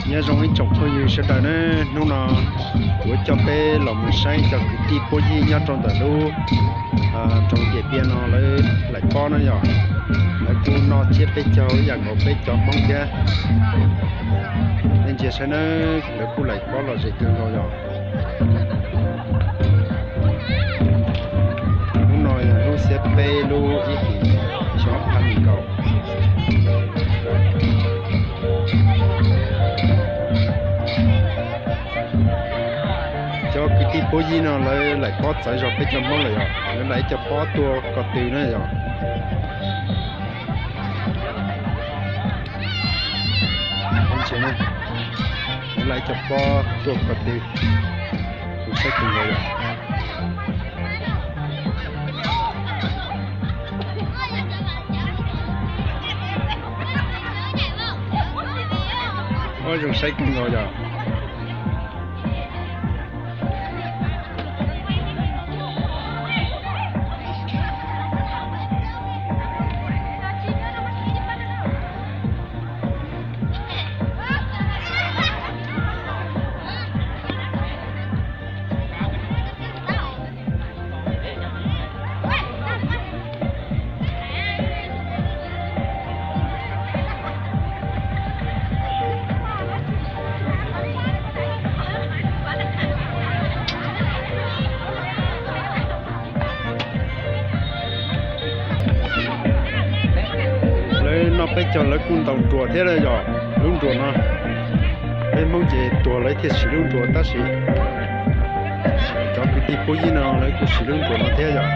Nyob zoo ib tsoom phooj ywg sawv daws na, hnub no kuv coj peb los mus saib cov kwv tij puab yig nyob rau ntawm lub nroog Diam Npiaj no lawv laim pob na yom. Lawv kuj noj tsiab peb caug ib yam nkaus peb cov Hmoob thiab. Nej ntsia saib na, lawv kuj laim pob lom zem kawg nkaus yom. Hnub no yog hnub xiab peb lub ib hlis xyoo ob phav nees nkaum. Cov kwv tij puab yig no lawv laim pob txawv zog peb cov Hmoob lawm yom, lawv laim ib co pob tuaj ko tw na yom. Lawv laim ib co pob tuaj ko tw, kuv saib kawg nkaus yom. Ua zoo saib kawg nkaus yom. Lawv noj peb caug lawv kuj ntaus nruas thiab yom. Lub nruas no peb Hmoob ces tuag lawv thiaj siv lub nruas tab sis cov kwv tij puab yig no lawv kuj siv lub nruas no thiab yom.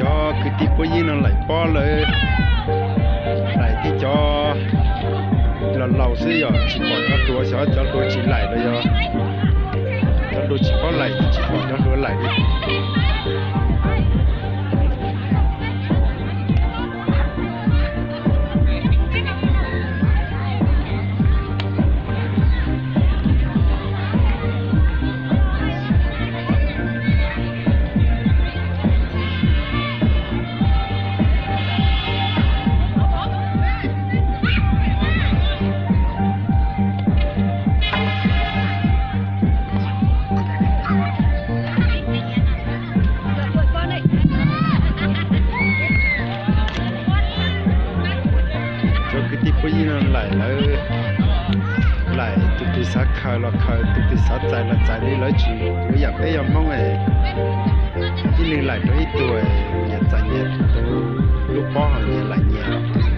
Cov kwv tij puab yig no laim pob lawv laim tib cov laus laus xwb yog tsis pom cov hluas, xyov cov hluas tsis laim los yog cov hluas tsis paub laim, tsis pom cov hluas laim li. Cov kwv tij puab yig no laim lawv laim, tus twg xav khaws los khaws, tus twg xav txais los txais li, lawv tsis ua yam peb yog Hmoob es ib leeg laim rau ib tug, nyias txais nyias tus, lub pob ho nyias laim nyias.